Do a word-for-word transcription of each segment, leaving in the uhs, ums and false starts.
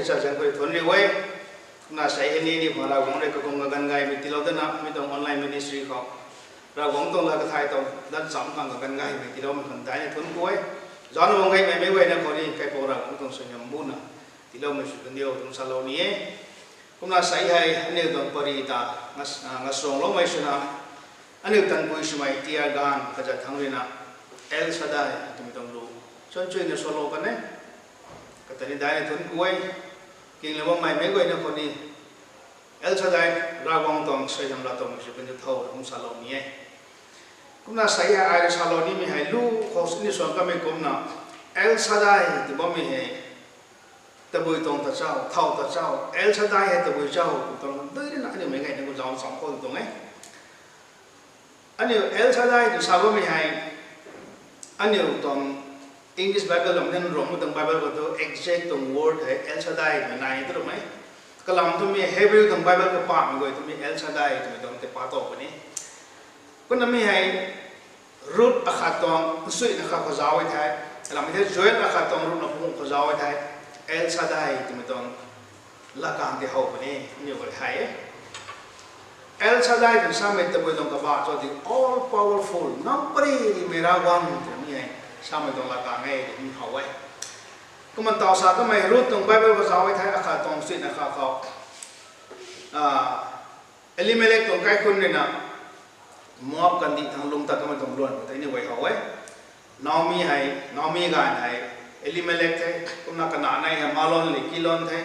Sa zan khou thunc riu e. Kumna sei hei ni ni khou Ravguangc rui kakum kaganv gaymei tiilou dana mi tuang online ministry khou Ravguangc tuang lat kathay tuang dan cham khang kaganv gaymei tiiloumei khang daina thunc ku e. Zan bam gaymei meic guayna khou ni kaipouc Ravguangc tuang suaihiam buna tiiloumei sw kan diu tuang salou ni e. Kumna sei hei aniu tuang pari ta ngasrangloumei swna aniu tanpui swmei tiaganv kazat thangc ruina El Shaddai twmei tuang lu chunchuina salou kan e. Kata ni daina thunc ku e. Kinglou bammei meic guayna khou ni El Shaddai Ravguangc tuang suaihiam laa tuang sw kan diu thow kum salou ni e. Kumna sei hei ai rui salou nimei hei lu khou sini suan kamei kumna El Shaddai tw bammei hei tabui tuang ta chau, thow ta chau, El Shaddai hei tabui chau twmei tuang dui rina aniu meic guayna khou zauc cham khou tuang e. Aniu El Shaddai tw sa bammei hei aniu tuang English Bible lam nin Rongmei tuang Bible khou tu exact tuang word hei El Shaddai twmei nai tu rumei. Kalam twmei Hebrew tuang Bible khou pamei guay twmei El Shaddai twmei tuang tei pa tow puni. Kumna mi hei Ruth akhat tuang nsuina khat khou zauc e the. Kalam e the Joel akhat tuang ruhna panguh khou zauc e the. El Shaddai twmei tuang lakang tei how puni aniu guay hei e. El Shaddai twna samei tabui tuang kabah cho di all powerful, ngampary rimei Ravguangc twna mi hei samei tuang lakang e twna how e. Kumna taw sa kamei Ruth tuang Bible khou zauc e the akhat tuang nsuina khat khou Elimelek tuang kaikhunc ruina Moab kandih thang lung tat kamei tuang luan khou tei ni guay how e. Naomi hei, Naomi ganv hei Elimelek the, kumna kananei hei Malon le Kilon the.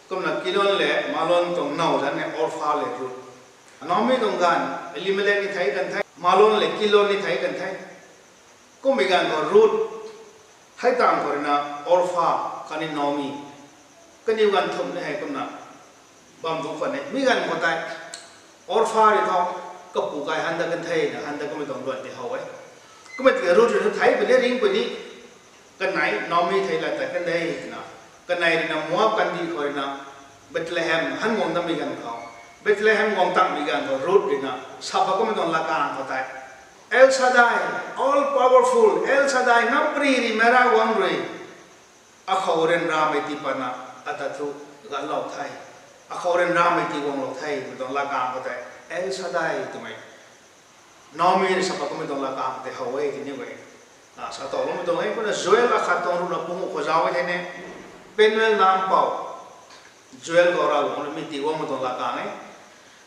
Kumna Kilon le Malon tuang now zanc hei Orpha le Ruth. Naomi tuang ganv Elimelek ni thei kan the, Malon le Kilon ni thei kan the. Kummei ganv khou Ruth, hei tang khou ruina Orpha, khatni Naomi, kaniw ganv thumh ni hei kumna bam tu khwan e. Mi ganv khou tei Orpha rui thu kapu kai han dat kan the na han dat kamei tuang luan tei how e. Kummei tiki Ruth rui thu thei puni ringh puni, kanei Naomi thei lat tat kan de twna, kanei ruina Moab kandih khou ruina Bethlehem han guang datmei ganv khou, Bethlehem guang tangmei ganv khou Ruth ruina sa pat kamei tuang lakang khou tei El Shaddai, all powerful El Shaddai, ngampary rimei Ravguangc rui akhou ryanramei tii patna ata thu ganclou the, akhou ryanramei tii guanglou the twmei tuang lakang khou tei El Shaddai twmei Naomi rui sa pat kamei tuang lakang tei how e tini guay sa towloumei tuang e. Kumna Joel akhat tuang ruhna panguh khou zauc e the ne, Penuel nampou Joel khou Ravguangc rui mi tii guangmei tuang lakang e.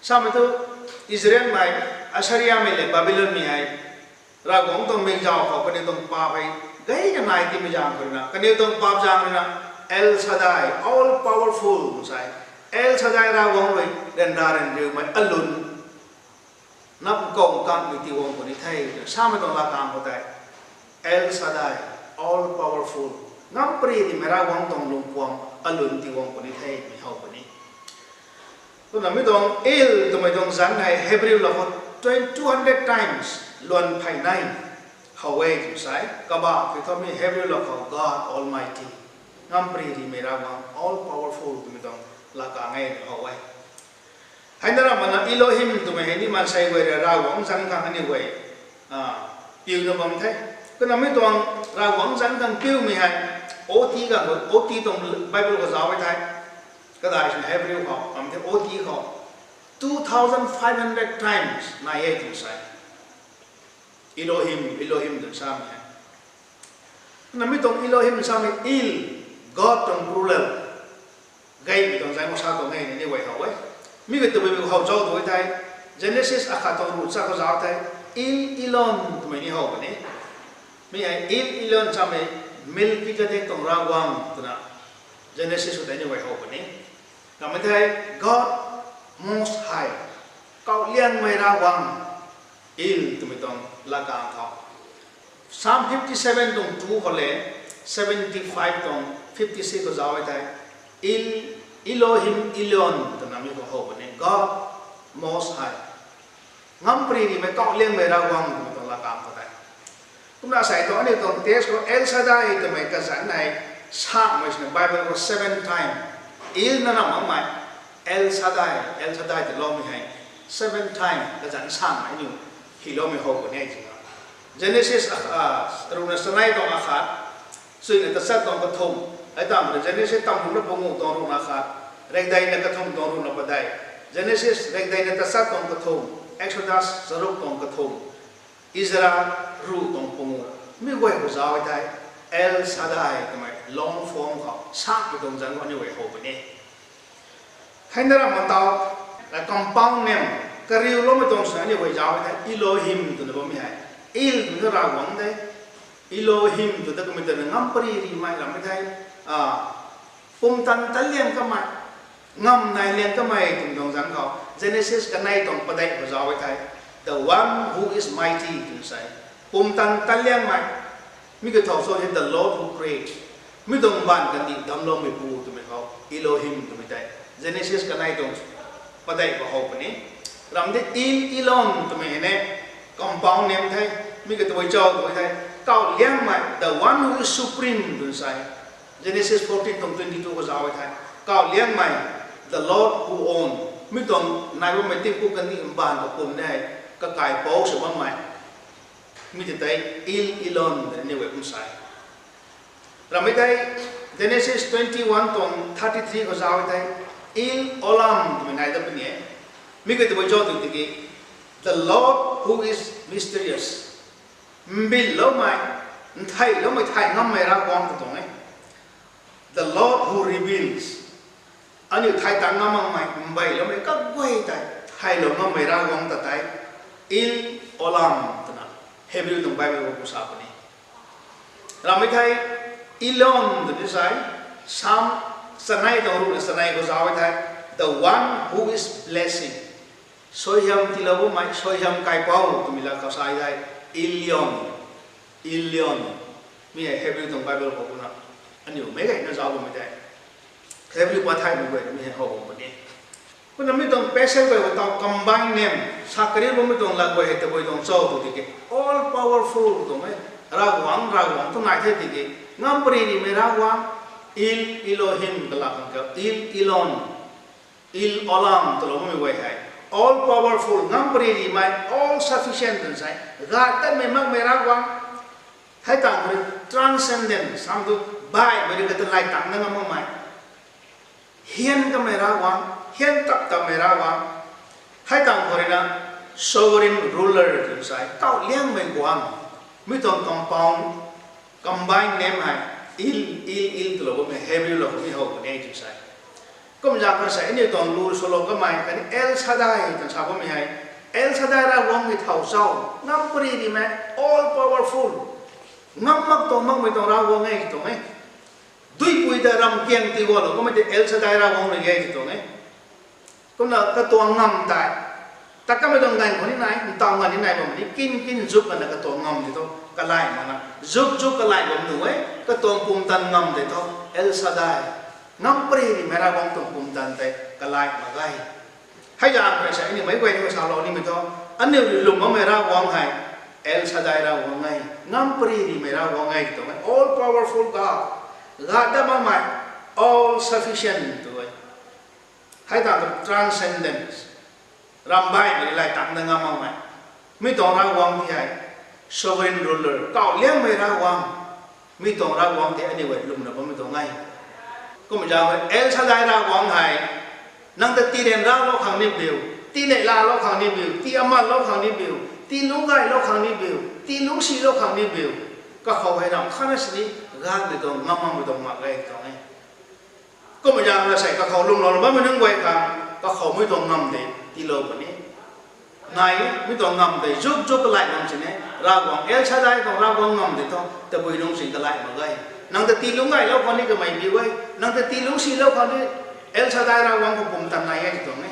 Samei thu Israelmei, Assyriamei le Babylonmei hei Ravguangc tuang mikzauc khou kaniw tuang paap hei gayna nai tiimei zaeng khou ruina, kaniw tuang paap zaeng ruina El Shaddai, all powerful sai, El Shaddai Ravguangc rui ryanra ryanriumei alun nap kau kangmei tii guang puni the twna samei tuang lakang khou tei El Shaddai, all powerful, ngampary rimei Ravguangc tuang lungpuam alun tii guang puni the twmei how puni. Kumna mi tuang El twmei tuang zanc hei Hebrew lat khou twenty, two hundred times luan phey nei how e tw sai. Kabah kiu thu mi Hebrew lat khou God Almighty, ngampary rimei Ravguangc, all powerful twmei tuang lakang e tw how e. Heina ramh mana Elohim twmei hei ni maansei guay rui Ravguangc zanc khang aniu guay piuna bam the. Kumna mi tuang Ravguangc zanc khang piumei hei O T khang, O T tuang Bible khou zauc e the. Kadai sina Hebrew khou bam the O T khou two thousand five hundred times nai e tw sai. Elohim, Elohim twna samei hei. Kumna mi tuang Elohim samei El, God tuang plural, gaymei tuang zanc khou sa tuang e ni guay how e. Mi guay tabui mi how cho tu e thei, Genesis akhat tuang ruh cha khou zauc thei, El Elyon twmei ni how puni. Mi hei El Elyon samei Melchizedek tuang Ravguangc twna Genesis khou tei ni guay how puni. Kamei thei God Most High, kauhliangmei Ravguangc, El twmei tuang lakang khou. Psalm fifty seven tuang two khou le, seventy five tuang fifty six khou zauc e thei, El, Elohim Elyon twna mi khou how puni, God Most High, ngampary rimei kauhliangmei Ravguangc twmei tuang lakang khou tei. Kumna asei tuang aniu tuang text khou El Shaddai twmei kazanc hei sangmei sina Bible khou seven time, El na na makmei, El Shaddai, El Shaddai tw loumei hei seven time kazanc sangmei aniu hyloumei how puni e twna. Genesis ruhna sanei tuang akhat, chuina tachat tuang kathumh, Hei tangv Genesis tamruhna panguh tuang ruhna khat, rekdeina kathumh tuang ruhna padeih, Genesis rekdeina tachat tuang kathumh, Exodus charuk tuang kathumh, Ezra ruh tuang panguh, mi guay khou zauc e thei, El Shaddai twmei long form khou sakmei tuang zanc khou aniu guay how puni. Hei na ramh ma tau, compound name, kariuloumei tuang sw aniu guay zauc e thei, Elohim twna bammei hei, El twmei thu Ravguangc de, Elohim tw ta kamei ta na ngam pary rimei ramhmei thei, pumtan tan liang kamei, ngam nai liang kamei twmei tuang zanc khou Genesis kanei tuang padeih khou zauc e thei, the one who is mighty twna sa e, pumtan tan liangmei, mi kathow cho the the Lord who creates, mi tuang mbaanv kandih damcloumeipu twmei khou Elohim twmei tei Genesis kanei tuang padeih khou how puni. Ramh di El Elyon twmei hei ne, compound name the, mi ka tabui cho twmei thei, kau liangmei, the one who is supreme twna sa e, Genesis fourteen tuang twenty two khou zauc e thei, kau liangmei, the Lord who own, mi tuang nai bammei tingpuk kandih mbaanv kapwm ne, kakaipouc sw bammei, mi tei tei El Elyon twna aniu guay kum sa e. Ramhmei tei Genesis twenty one tuang thirty three khou zauc e thei, El Olam twmei nai dat puni e. Mi ka tabui cho tw tiki, the Lord who is mysterious, mbilloumei, ntheiloumei thay ngammei Ravguangc ta tuang e. The Lord who reveals, aniu thay tang ngam makmei, mbeiloumei kaguay tei thaylou ngammei Ravguangc ta tei, El Olam twna Hebrew tuang Bible khou kum sa puni. Ramhmei thei, Elyon twna sa e, Psalm chanei tuang ruhna chanei khou zauc e thei, the one who is blessing, suaihiam tiilou bammei, suaihiam kaipouc twmei la khou sa e thei, Elyon, Elyon, mi hei Hebrew tuang Bible khou kumna, aniu meic gayna zauc bammei tei, Hebrew pathaymei guay mi hei how bam puni. Kumna mi tuang passage guay khou tau combine name sa kariuloumei tuang lat guay hei tabui tuang cho tw tiki, all powerful tuang e, Ravguangc, Ravguangc tu nai the tiki, ngam pary rimei Ravguangc, El Elohim kalak khang ka, El Elyon, El Olam twloumei guay hei, all powerful, ngam pary rimei, all sufficient twna sa e, gat tatmei makmei Ravguangc. Hei tangv khou rui transcendent, sam tu baihmei rui kata lay tangc na ngam makmei, hian kamei Ravguangc, hian tap tapmei Ravguangc. Hei tangv khou rui na sovereign ruler twna sa e, kau liangmei guangc. Mi tuang compound, combine name hei, El, El, El twlou bammei Hebrew lou khou mi how puni e twna sa e. Kum zaeng khou sa e, aniu tuang lu swlou kamei khatni El Shaddai twna sa bammei hei, El Shaddai Ravguangc mei thow cho, ngam pary rimei, all powerful, ngam mak tuang makmei tuang Ravguangc e tuang e. Duipui ta ramkiang tii gualou kamei tei El Shaddai Ravguangc rui e tuang e. Kumna katuang ngam tei, ta kamei tuang nganv khou ni nai, ntaw nganv ni nai bam ni, kin kin zuk kana katuang ngam tei thu kalai mak na, zuk zuk kalai bam nu e, katuang pumtan ngam tei thu, El Shaddai, ngam pary rimei Ravguangc tuang pumtan tei kalai mak ge. Hei zaeng khou sa e, aniu meic guay ni salou nimei thu, aniu rui lwm makmei Ravguangc hei, El Shaddai Ravguangc e, ngam pary rimei Ravguangc e tuang e, all powerful God, gat dat makmei, all sufficient tw e. Hei tangv thu transcendence, ramh baihmei rui lay tangc na ngam makmei, mi tuang Ravguangc tei hei, sovereign ruler, kau liangmei Ravguangc, mi tuang Ravguangc tei aniu guay lwmna bammei tuang e. Kum zaeng khou El Shaddai Ravguangc hei, nang ta tii ryanralou khang ni biu, tii neihlalou khang ni biu, tii amatlou khang ni biu, tii lungcgaylou khang ni biu, tii lungcsilou khang ni biu, kakhou hei ramh khatna sini gatmei tuang, ngam makmei tuang mak ge tuang e. Kummei zaeng rui sei kakhou lwmlouna bammei nunc guay khang, kakhou mi tuang ngam tei tiilou puni. Nai, mi tuang ngam tei zuk zuk kalai bam sini, Ravguangc El Shaddai tuang Ravguangc ngam tei thu tabui nungc sini kalai mak ge. Nang ta tii lungcgaylou khang ni kamei biu e, nang ta tii lungcsilou khang ni El Shaddai Ravguangc khou pumtan nai e ti tuang e.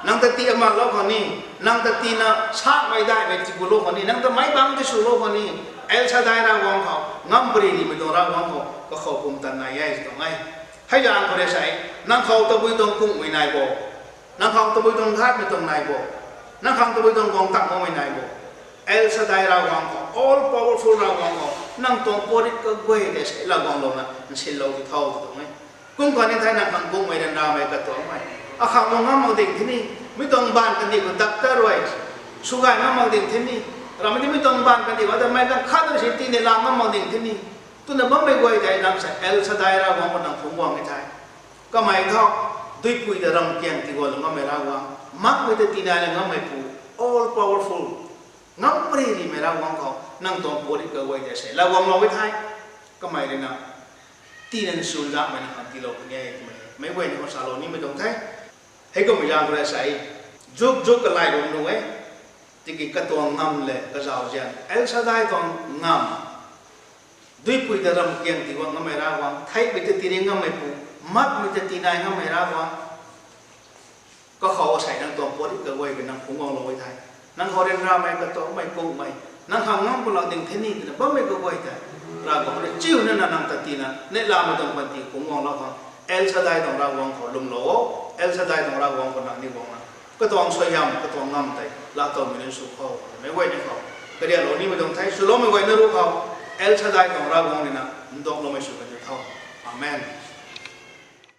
Nang ta tii amatlou khang ni, nang ta tiina sakmei daihmei tiigulou khang ni, nang ta meic bangc tiswlou khang ni, El Shaddai Ravguangc khou, ngam pary rimei tuang Ravguangc khou, kakhou pumtan nai e ti tuang e. Hei zaeng khou rui sei, nang khou tabui tuang kungmei nai bo, nang khou tabui tuang gatmei tuang nai bo, nang khou tabui tuang guang tang makmei nai bo, El Shaddai Ravguangc khou, all powerful Ravguangc khou, nang tuang puatrit kaguay tei sei lat guanglouna nsinlou ti tho ti tuang e. Kum khatni thei nang khang kungmei ryanramei katuangmei, akhang lou ngam mak ding the ni, mi tuang mbaanv kandih khou doctor rui swgay ngam mak ding the ni, ramei ti mi tuang mbaanv kandih khou ta meic ganv khat rui si tii neihla ngam mak ding the ni, twna bammei guay tei nang sa El Shaddai Ravguangc khou nang phungc guang e the. Kamei thu, duipui ta ramkiang tiiguanlou ngammei Ravguangc, makmei ta tinai la ngammeipu, all powerful, ngam pary rimei Ravguangc khou nang tuang puatrit kaguay tei sei laguanglou e the. Kamei rui na, tina nchunzakmei nang khang tiilou puni e twmei meic guay ni khou salou nimei tuang the. Heikumhmei zaeng khou rui sei, zuk zuk kalai rum nu e, tiki katuang ngam le kazauzian, El Shaddai tuang ngam, duipui ta ramkiang tiiguang ngammei Ravguangc, theihmei ta tiring ngammeipu, makmei ta tinai ngammei Ravguangc, kakhou asei nang tuang puatrit kaguay ka nang phungc guanglou e the. Nang khou ryanramei, katuakmei, kungmei, nang khang ngam pulou ding the ni twna bammei kaguay tei, Ravguangc rui chiuna na nang ta tina neihlamei tuang panty phungc guanglou khang, El Shaddai tuang Ravguangc khou lwmlou o. El Shaddai tuang Ravguangc khou nang ni guangna, katuang suaihiam, katuang ngam tei laatowmei nunc sw khou, meic guay ni khou kariaklou nimei tuang the. Swloumei guay na ruc khou, El Shaddai tuang Ravguangc rui na ndauhloumei sw kan di tho. Amen.